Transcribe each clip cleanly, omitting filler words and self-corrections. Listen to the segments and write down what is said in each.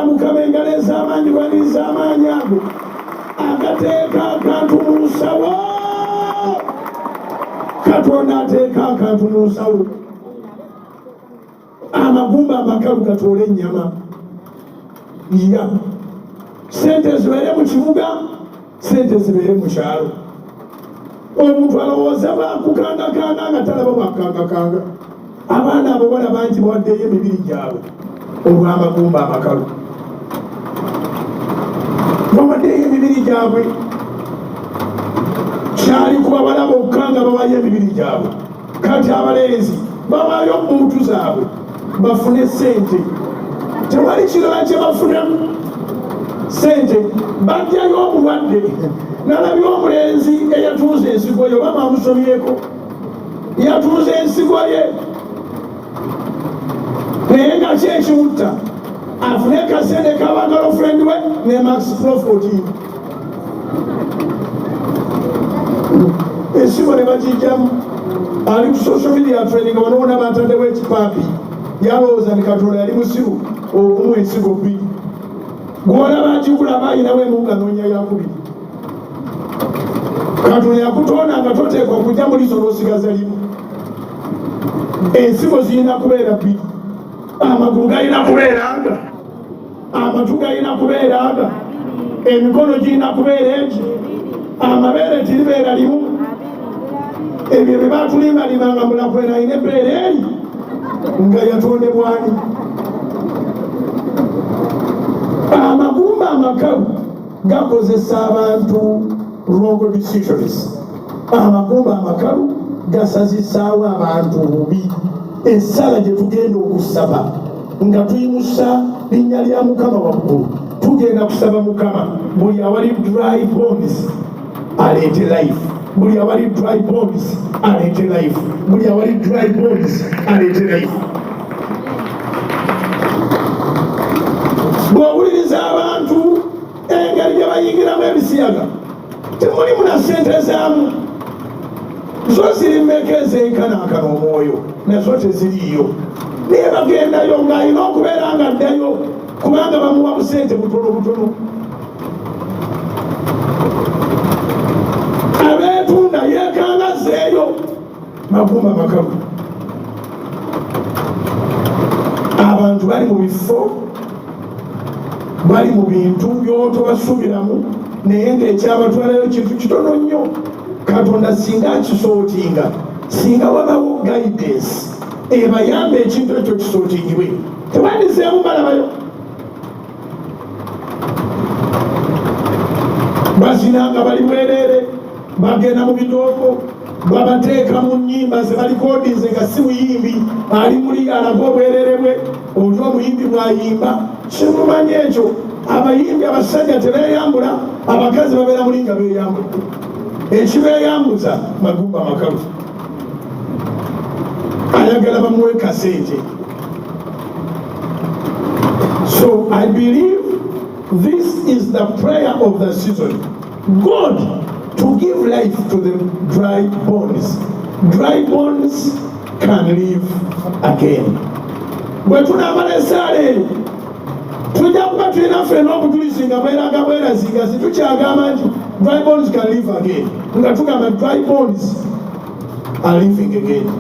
Kubira Mukama engalo ez'amaanyi, lwaniriza amaanyi ago agateeka akantu mu nsawo. Katonda ateeka akantu mu nsawo. Amagumba amakalu gatoole ennyama. Ya sente zibeere mu kibuga, sente zibeere mu kyalo. Omuntu alowooza bakukangakanga nga talaba bwakangakanga. Abaana abawala bangi bawaddeyo emibiri gyabwe olw'amagumba amakalu, bawaddeyo emibiri gyabwe. Kyali ku bawala bokka nga bawayo emibiri gyabwe. Kati abalenzi bawaayo buutu zaabwe bafune sente, tewali kirala kye bafunamu sente. Bajjayo obulwadde. Nalabye omulenzi eyatunze ensigo ye, oba mwamusomyeko, yatunze ensigo ye, naye nga ki ekimutta? Afune kasente kaba girlfriend we ne Max Pro 14. Ensigo ne bagijjamu. Ali ku social media training, wano wona bataddewo ekipaapi. Yalowooza ni Katonda yali musiru okumuwa ensigo bbiri. Gwolaba agigula ayinawo emu nga noonya yakubiri. Katonda yakutonda nga toteekwa kujja mulizo n'osigaza limu. Ensigo zirina kubeera bbiri, amagulu galina kubeera nga, amatu galina kubeera nga, emikono girina kubeera egi, amabeere tiribeera limu. Ebyo bye batulimbalimanga mulakwera alina ebbeere eri nga yatondebwani. Amagumba amakalu gakozesa abantu wrong decisions. Amagumba amakalu gasazisaawo abantu bubi. Essala gye tugenda okusaba nga tuyimusa linnya lya Mukama waggulu, tugenda kusaba Mukama buli awali dry bones aleete life, buli awali dry bones aleete life, buli awali dry bones aleete life. Bw'owuliriza abantu engeri gye bayingiramu ebisiyaga, temulimu na sente zaamu. Zo ziri mmeka ezenkanankana omwoyo? Nazo teziriiyo, naye bagendayo ng'alina okubeera nga addayo kubanga bamuwa busente butono butono. Abeetunda yeekanga zeeyo magumba makalu. Abantu bali mu bifo, bali mu bintu by'otobasuubiramu, naye ng'ekyabatwalayo kintu kitono nnyo. Katonda singa akisootinga, singa wabawo guidance ebayamba ekintu ekyo kisootingibwe, tebandizeemu balabayo. Bazina nga bali bwereere, bagenda mu bidongo, babateeka mu nnyimba ze balikodinze nga si muyimbi ali muli alaga obwerere bwe. Oli omuyimbi bw'ayimba kimumanyi ekyo. Abayimbi abasajja tebeeyambula, abakazi babeera muli nga beeyambudde. Ekibeeyambuza magumba makalu. Ayagala bamuwe kasente. So I believe this is the prayer of the season, God to give life to the dry bones. Dry bones can live again. Bwe tunaamala essaala eyo, tujja kuba tulina ffenna obujulizi nga bweraga bwerazi nga situkyagamba nti dry bones can live again, nga tugamba dry bones are living again.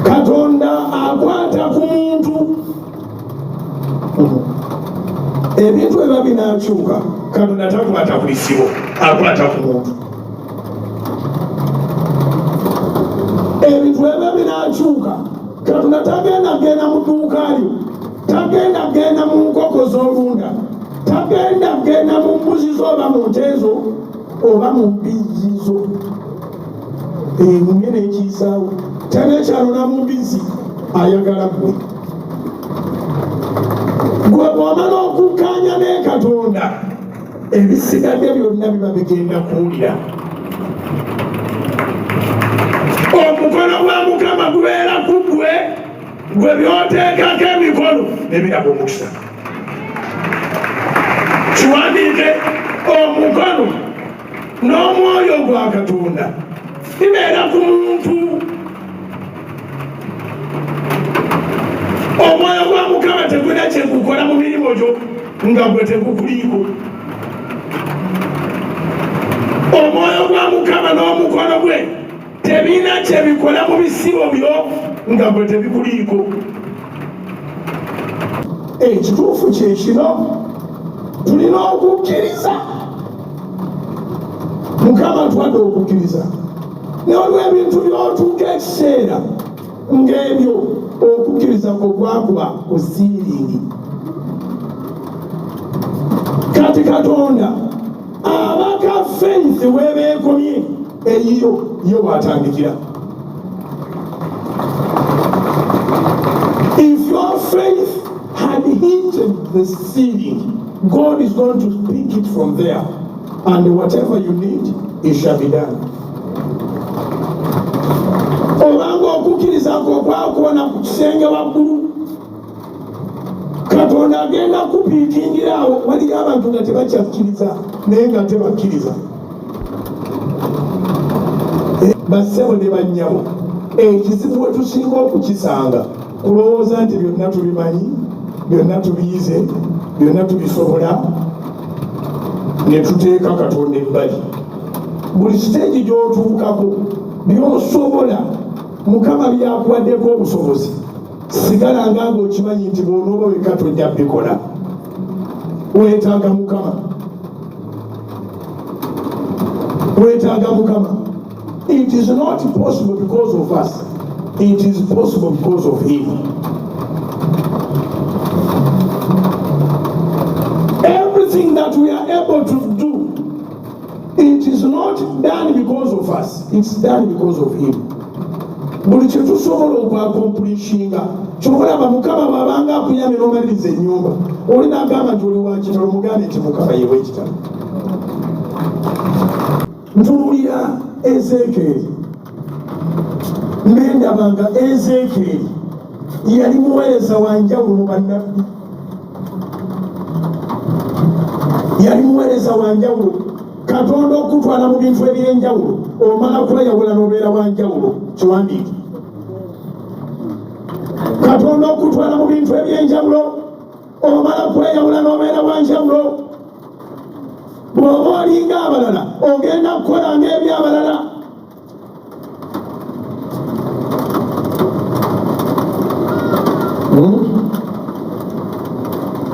Katonda akwata ku muntu, ebintu eba binakyuka. Katonda takwata ku bisibo, akwata ku muntu. Ebintu eba binakyuka, Katonda tagenda genda mu dduuka lyo, tagenda genda mu nkoko z'olunda, tagenda genda mu mbuzi zo oba mu nte zo oba mu mbizzi zo. Engumye n'ekiyisaawo tenekyalona mu mbizzi, ayagala ggwe. Gwe bw'omala okukkaanya ne Katonda, ebisigadde byonna biba bigenda kuwulira. Omukono gwa Mukama gubeera ku ggwe, gwe by'oteekako emikono ne biraba omukisa. Kiwandiike, omukono n'omwoyo gwa Katonda bibeera ku muntu. gyo nga gwe tegukuliiko. Omwoyo gwa Mukama n'omukono gwe tebirina kye bikola mu bisibo byo nga gwe tebikuliiko. Ekituufu kye kino, tulina okukkiriza. Mukama atuwadde okukkiriza, naye olw'ebintu by'otuuka ekiseera ng'ebyo okukkiriza kwo kwakuba ku siiringi. Kati Katonda abaka faith webeekomye eyiyo ye watandikira. If your faith had hit the ceiling, God is going to pick it from there, and whatever you need, it shall be done. Obanga okukkiriza kwo kwakoona ku kisenge waggulu, Katonda agenda kupiikingira awo. Waliyo abantu nga tebakyakkiriza, naye nga tebakkiriza. Bassebo ne bannyabo, ekizibu we tusinga okukisanga kulowooza nti byonna tubimanyi, byonna tubiyize, byonna tubisobola, ne tuteeka Katonda ebbali. Buli siteegi gy'otuukako, by'osobola Mukama byakuwaddeko obusobozi, sigala nga ng'okimanyi nti bw'onooba wekka tojja bikola. Weetaaga Mukama, weetaaga Mukama. It is not possible because of us, it is possible because of him. Everything that we are able to do, it is not done because of us, it's done because of him. Buli kye tusobola okwakomplishinga, kyokulaba Mukama bw'abanga akuyamye n'omaliriza ennyumba, oli n'agamba nti oli wa kitalo, mugambe nti Mukama yewa ekitalo. Ntunuulira Ezeekyeri, nendaba nga Ezeekyeri yali muweereza wa njawulo mu bannabbi, yali muweereza wa njawulo. Katonda okutwala mu bintu eby'enjawulo, omala kweyawula n'obeera wa njawulo. Kiwandiike, Katonda okutwala mu bintu eby'enjawulo, omala kweyawula n'obeera wa njawulo. Bw'oba olinga abalala, ogenda kukola ng'ebyabalala.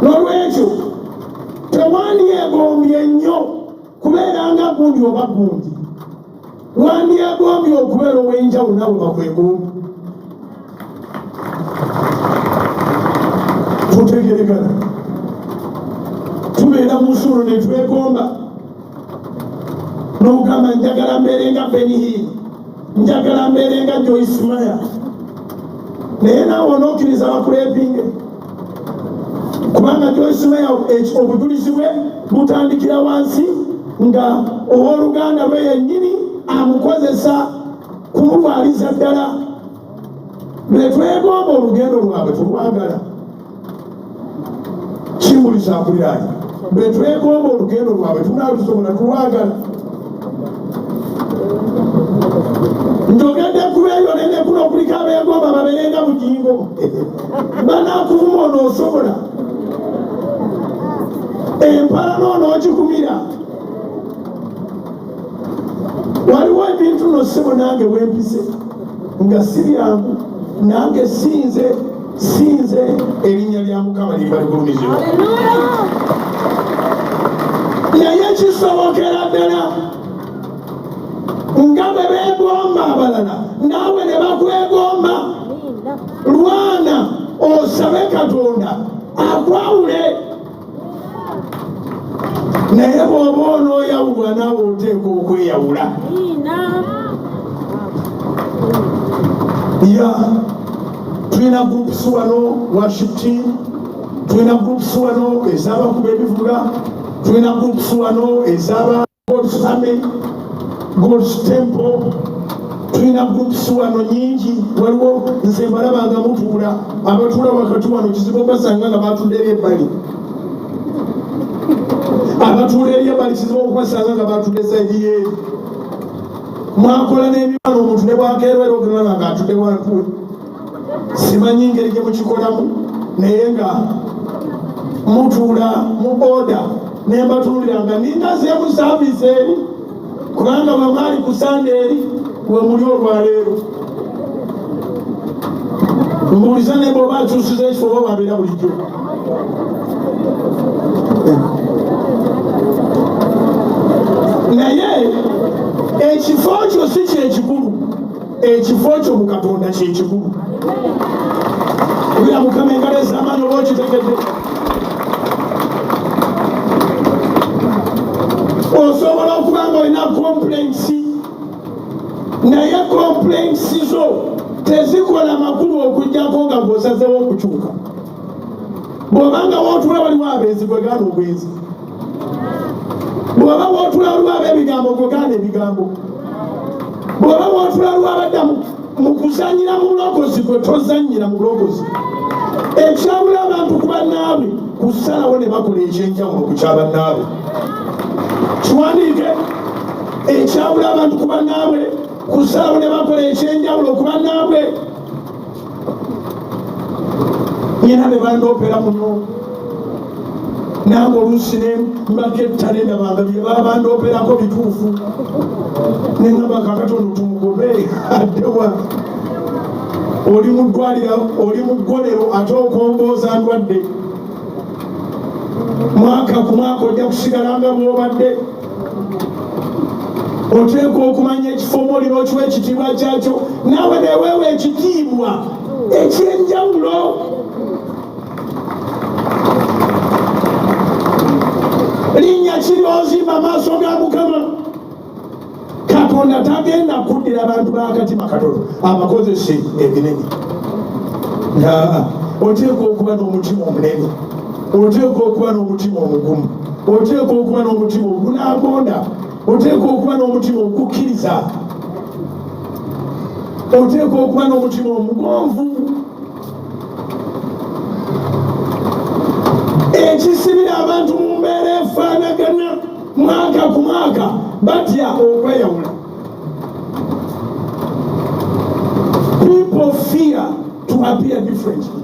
N'olwekyo tewandyegombye nnyo kubeera nga gundi oba gundi, wandyegombye okubeera ow'enjawulo nabo bakwegombe. Tutegeregana, tubeera mu nsulo ne twegomba n'ogamba njagala mbeere nga Benny Hinn, njagala mbeere nga Joyce Meyer, naye naawe onokkiriza bakuleepinge? Kubanga Joyce Meyer obujulizi bwe butandikira wansi nga owooluganda lwe yennyini amukozesa kumulwaliza ddala. Ne twegomba olugendo lwabwe, tulwagala. Kimbulisa akuliraanye, bwe twegomba olugendo lwabwe, tunalusobola? Tulwagala. Njogedde ku lweyo nene kuno kuliko abeegomba babeerenga Bugingo, banakuvuma. Onoosobola empalana onoogikumira? Waliwo ebintu no ssebo nange wempise nga si byangu, nange sinze sinze. Erinnya lya Mukama limba ligulumizibwa, naye kisobokera ddala nga bwe beegomba abalala naawe ne bakwegomba. Lwana osabe Katonda akwawule, naye bw'oba onooyawulwa naawe oteeka okweyawula. Ya tulina groups wano, worship team, tulina groups wano ez'abakuba ebivuga, tulina groups wano ez'aba God's Army, God's Temple, tulina groups wano nyingi. Waliwo nze mbalaba nga mutuula, abatuula wakati wano kizibu obasanga nga batudde eri ebbali. Abatuula eri ebbali kizibu okubasanga nga batudde side yeeri. Mwakola n'emikwano, omuntu ne bwakeerwera ogenda nga atudde wantu we. Simanyi ngeri gye mukikolamu, naye nga Mutuula mu order, ne mbatunuulira nga ninga zeemu service eri, kubanga bwe mwali ku Sande eri we muli olwaleero. Mbuuliza ne bw'oba akyusiza ekifo oba wabeera bulijjo. Naye ekifo kyo si kyekikulu, ekifo kyo mu Katonda kyekikulu. Kubira Mukama engalo ez'amaanyi oba okitegedde. Osobola okuba nga olina complaints, naye complaints zo tezikola makulu okuggyako nga gw'osazeewo okukyuka. Bw'obanga wootula waliwo abenzi, gwegaana obwenzi. Bw'oba wootula waliwo ab'ebigambo, gwegaana ebigambo. Bw'oba wootula waliwo abadda mu kuzannyira mu bulokozi, gwe tozannyira mu bulokozi. Ekyabula abantu ku bannaabwe kusalawo ne bakola ekyenjawulo ku kyabannaabwe. Kiwandiike, ekyabula abantu ku bannaabwe kusalawo ne bakola ekyenjawulo ku bannaabwe. Nyina be bandoopera muno, nange oluusi ne mbako ettale, ndabanga bye baba bandooperako bituufu, ne ngamba kakati ono tumugobe addewa. Oli mu ddwaliro, oli mu ggolero, ate okombooza ndwadde. Mwaka ku mwaka ojja kusigala nga bw'obadde. Oteekwa okumanya ekifo mwoli n'okiwa ekitiibwa kyakyo, naawe neweewa ekitiibwa ekyenjawulo. Linnya kiri ozimba amaaso ga Mukama. Katonda tagenda kuddira abantu b'akatima katono abakozese ebinene. Oteekwa okuba n'omutima omunene, oteekwa okuba n'omutima omugumu, oteekwa okuba n'omutima ogunaagonda, oteekwa okuba n'omutima ogukkiriza, oteekwa okuba n'omutima omugonvu. Ekisibira abantu mu mbeera efaanagana mwaka ku mwaka, batya okweyawula. People fear to appear differently.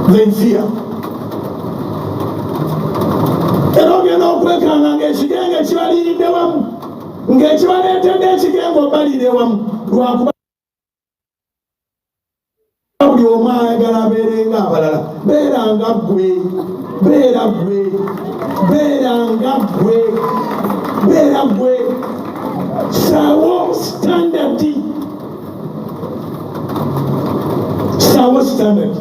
They fear. Era ogenda okwekanga ng'ekigenge kibaliiridde wamu, ng'ekibaleetedde ekigenge obaliire wamu, lwakuba buli omu ayagala abeere nga abalala. Beera nga ggwe, beera ggwe, beera nga ggwe, beera ggwe. Sawo standard, sawo standard.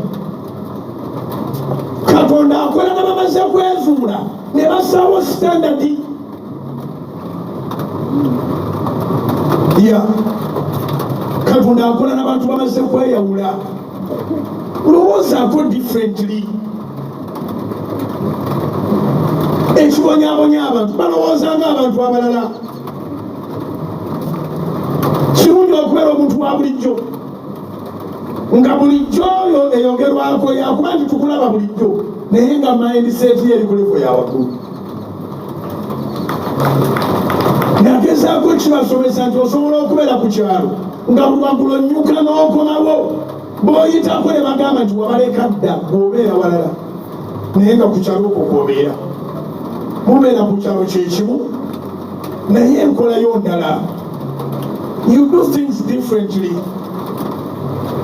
Katonda akola nga bamaze kwezuula ne basawo standard ya Katonda. Akola n'abantu bamaze kweyawula. Lowoozaako differently. Ekibonyabonya abantu, balowooza nga abantu abalala. Kirungi okubeera omuntu wa bulijjo, nga bulijjo oyo eyogerwako yakuba nti tukulaba bulijjo, naye nga mindset ye eri ku level ya waggulu. Nagezaako kibasomesa nti osobola okubeera ku kyalo nga buli waggulu onnyuka n'okomawo, bw'oyitako ne bagamba nti wabaleka dda, bw'obeera walala, naye nga ku kyalo okwo kwobeera. Mubeera ku kyalo kyekimu, naye enkolayo ndala. You do things differently.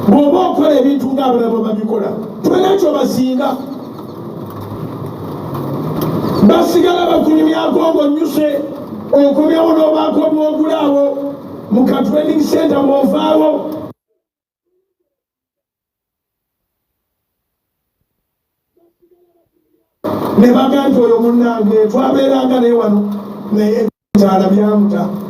Bw'oba okola ebintu ng'abalala bwe babikola, tolina kyobasinga. Basigala bakunyumyako ng'onnyuse, okomyewo n'obaako bw'ogulaawo mu ka training center bw'ovaawo. Ne baga nti oyo munnange twabeeranga naye wano, naye etaala byamuta.